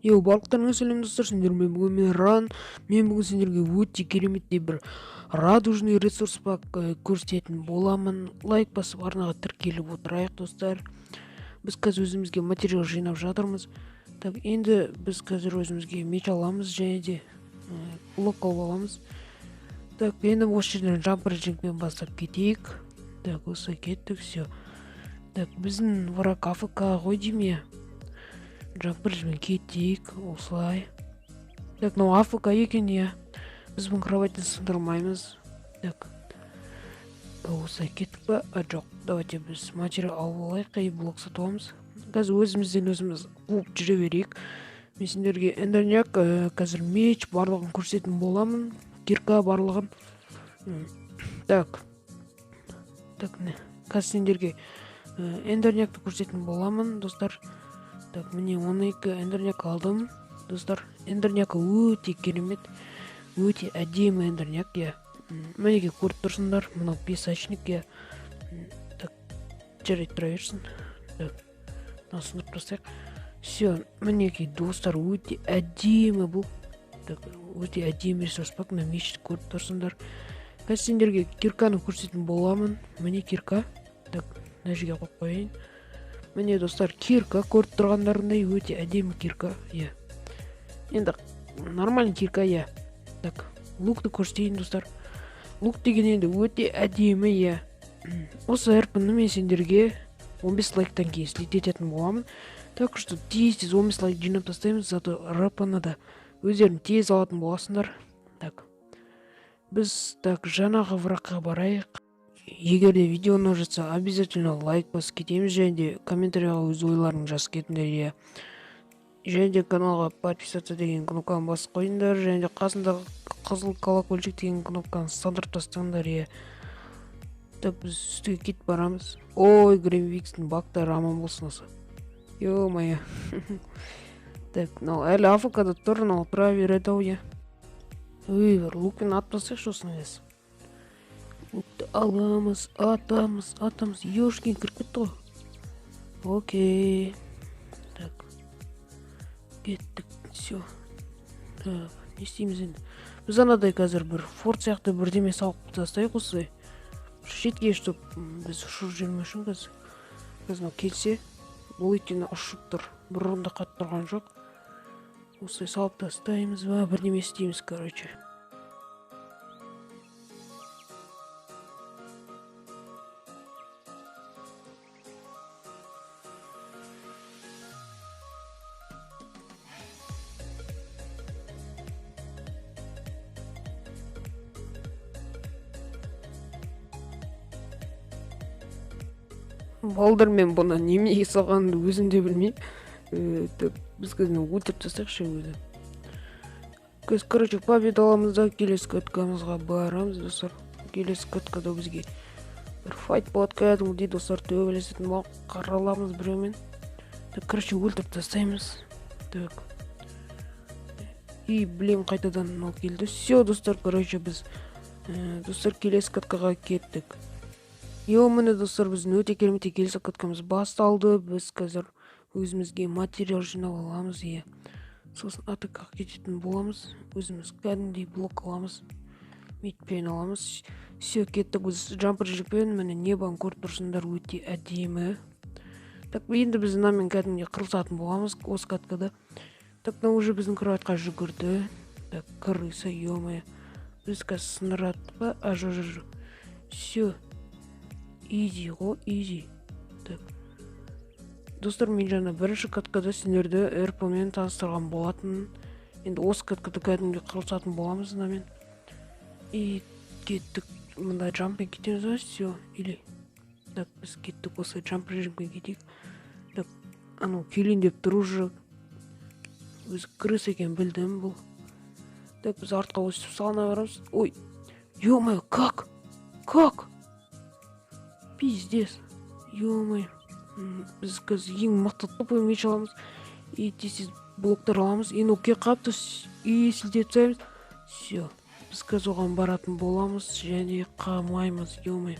Йоу, барлықтарыңа сәлем достар, сендермен бүгін мен Ран. Мен бүгін сендерге өте кереметтей бір радужный ресурс пак көрсететін боламын. Лайк басып арнаға тіркеліп отырайық, достар. Біз қазір өзімізге материал жинап жатырмыз. Так, енді біз қазір өзімізге меч аламыз және де блок алып аламыз. Так, енді осы жерден джампер джингпен бастап кетейік. Так, осы кеттік, все. Так, біздің враг АФК ғой деймін, иә. Джампер кетейік, осылай. Так, мынау АФК екен, иә. Біз бұның кроватын сындырмаймыз. Так, осылай кеттік па? А, жоқ, давайте біз материал алып алайық и блок сатып аламыз. Қазір өзімізден өзіміз қуып жүре берейік. Мен сендерге эндерняк, қазір меч барлығын көрсететін боламын. Кирка барлығын. Так. Так, не. Қазір сендерге эндернякты көрсететін боламын, достар. Так, міне 12 эндерняк алдым, достар. Эндерняк өте керемет, өте әдемі эндерняк, иә. Мінекей көріп тұрсыңдар, мынау песочник, иә. Так, жарайды, тұра берсін. Так, мынаны сындырып тастайық. Все, мінекей, достар, өте әдемі бұл. Так, өте әдемі ресурс пак, мына мешітті көріп тұрсыңдар. Қазір сендерге кирканы көрсететін боламын. Міне кирка. Так, мына жерге қойып қояйын. Міне, достар, кирка көріп тұрғандарындай өте әдемі кирка, иә. Енді нормальный кирка, иә. Так, лукты көрсетейін, достар. Лук деген енді өте әдемі, иә. Осы РП-ны мен сендерге 15 лайктан кейін слить ететін боламын. Так что тез-тез 15 лайк жинап тастаймыз, зато РП-ны да өздерің тез алатын боласыңдар. Так, біз так жаңағы врагқа барайық. Егер де видео ұнап жатса, обязательно лайк басып кетеміз және де комментарияға өз ойларыңды жазып кетіңдер, иә. Және де каналға подписаться деген кнопканы басып қойыңдар, және де қасындағы қызыл колокольчик деген кнопканы сындырып тастаңдар, иә. Так, біз үстіге кетіп барамыз. Ой, Гримвикстің бактары аман болсын осы. Ё-моё. Так, мынау әлі АФК-да тұр, мынау тұра береді ау, иә. Ой, бір лукпен атып тастайықшы осыны қазір. Лукты аламыз, атамыз, атамыз. Ёшкин кіріп кетті ғой. Окей. Так. Кеттік, всё. Так, не істейміз енді? Біз анадай қазір бір форт сияқты бірдеме салып тастайық осылай. Шетке, чтоб біз ұшып жүрмеу үшін қазір. Қазір мынау келсе, бұл өйткені ұшып тұр. Бір орында қатып тұрған жоқ. Осылай салып тастаймыз ба, бірдеме істейміз, короче. Балдар, мен бұны неменеге салғанымды өзім де білмеймін. Так, біз қазір өлтіріп тастайықшы өзі. Қазір, короче, победа аламыз да келесі каткамызға барамыз, достар. Келесі каткада бізге бір файт болады кәдімгідей, достар, төбелесетін болып қараламыз біреумен. Так, короче, өлтіріп тастаймыз. Так. И, блин, қайтадан мынау келді. Все, достар, короче, біз, достар, келесі каткаға кеттік. Йоу, міне, достар, біздің өте керемет келесі каткамыз басталды. Біз қазір өзімізге материал жинап аламыз, иә. Сосын АТК-ға кететін боламыз. Өзіміз кәдімгідей блок аламыз, митпен аламыз. Все, кеттік біз джампер джиппен. Міне, небаны көріп тұрсыңдар, өте әдемі. Так, енді біз мынамен кәдімгідей қырылысатын боламыз осы каткада. Так, мынау уже біздің кроватьқа жүгірді. Так, крыса, ё-моё. Біз қазір сындырады па? А, жоқ, жоқ, жоқ. Все. Изи ғой, изи. Так. Достар, мен жаңа бірінші каткада сендерді РП-мен таныстырған болатын. Енді осы каткада кәдімгідей қырылысатын боламыз мынамен. И кеттік. Мында джамппен кетеміз ба? Все, или. Так, біз кеттік осы джамп режимге кетейік. Так, анау келейін деп тұр уже. Өзі крыса екенін білдім бұл. Так, біз артқа өсіп салына барамыз. Ой, ё-моё, как? Как? Пиздец. Ё-моё. Біз қазір ең мықты топовый меч аламыз. И тез-тез блоктар аламыз. Енді ол келіп қалыпты. И сілтеп тастаймыз. Все. Біз қазір оған баратын боламыз. Және қамаймыз. Ё-моё.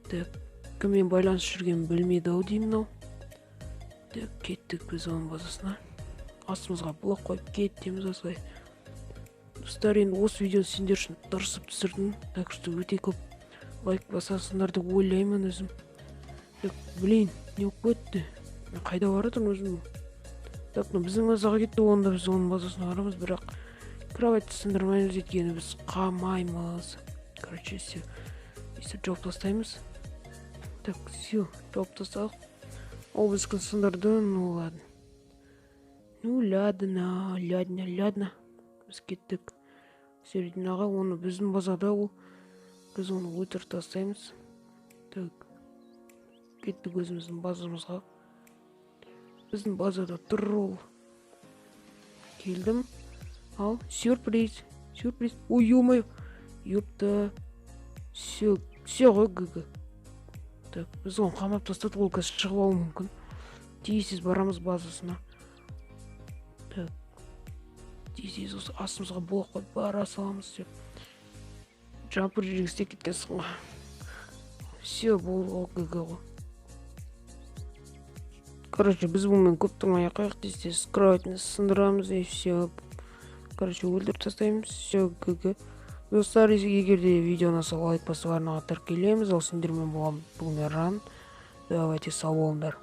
Так, кіммен байланысып жүргенін білмейді ау деймін мынау. Так, кеттік біз оның базасына. Астымызға блок қойып кетеміз осылай. Достар, енді осы видеоны сендер үшін тырысып түсірдім. Так что өте көп лайк басасыңдар деп ойлаймын өзім. Так, блин, не болып кетті? Мен қайда бара жатырмын өзім? Так, ну біздің базаға кетті, онда біз оның базасына барамыз, бірақ кровать сындырмаймыз, өйткені біз қамаймыз. Короче, все. Өйстіп жауып тастаймыз. Так, все, жауып тастадық. Ол біздікін сындырды, ну ладно. Ну ладно, ладно, ладно. Біз кеттік серединаға, оны біздің базада ол. Біз оны өлтіріп тастаймыз. Так, кеттік өзіміздің базамызға. Біздің базада тұр ол. Келдім. Ал, сюрприз, сюрприз. Ой, ё-моё, ёпта. Все, все ғой, ГГ. Так, біз оны қамап тастадық, ол қазір шығып алуы мүмкін. Тез барамыз базасына. Так, тез осы астымызға блок қойып бара саламыз деп. Джампер жерге істеп кеткенсің ғой. Все, болды ғой, ГГ ғой. Короче, біз бұнымен көп тұрмай ақ қояйық, тез тез кроватьны сындырамыз и все. Короче, өлтіріп тастаймыз. Все, ГГ. Достар, егер де видео ұнаса, лайк басып, арнаға тіркелеміз. Ал сендермен болған бүгін Ран. Давайте, сау болыңдар.